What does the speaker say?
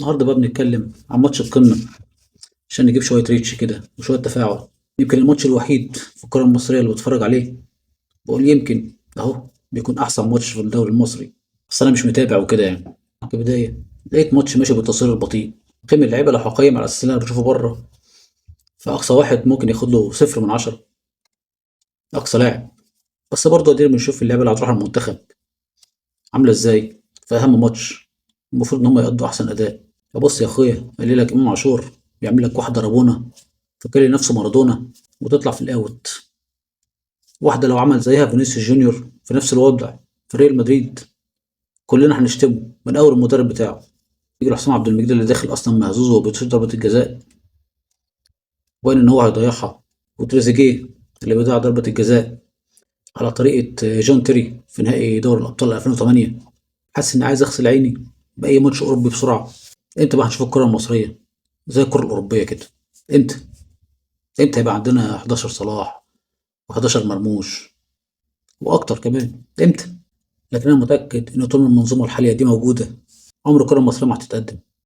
النهارده بقى بنتكلم عن ماتش القمة عشان نجيب شوية reach كده وشوية تفاعل. يمكن الماتش الوحيد في الكرة المصرية اللي بتفرج عليه بقول يمكن اهو بيكون احسن ماتش في الدوري المصري، بس انا مش متابع وكده يعني. كبداية لقيت ماتش ماشي بالتصوير البطيء، قيم اللعيبة لو هقيم على اساس اللي انا بشوفه بره فاقصى واحد ممكن ياخد له 0 من 10 اقصى لاعب. بس برضه قدرنا بنشوف اللعيبة اللي هتروح المنتخب عامله ازاي في اهم ماتش، المفروض ان هم يقضوا احسن اداء. فبص يا اخويا، قال لك امام عاشور بيعمل لك واحدة رابونه فاكر نفسه مارادونا وتطلع في الاوت. واحدة لو عمل زيها فينيسيوس جونيور في نفس الوضع في ريال مدريد كلنا هنشتمه من اول المدرب بتاعه. يجي حسام عبد المجيد اللي داخل اصلا مهزوز وبيشوط ضربه الجزاء وباين ان هو هيضيعها، وتريزيجيه اللي بيضيع ضربه الجزاء على طريقه جون تيري في نهائي دوري الابطال 2008. حاسس اني عايز اغسل عيني باي ماتش اوروبي بسرعة. امتى بقى هنشوف الكره المصرية زي الكره الاوروبية كده؟ امتى؟ امتى هيبقى عندنا 11 صلاح و11 مرموش واكتر كمان؟ امتى؟ لكن انا متاكد ان طول ما المنظومة الحالية دي موجودة عمر الكره المصرية ما هتتقدم.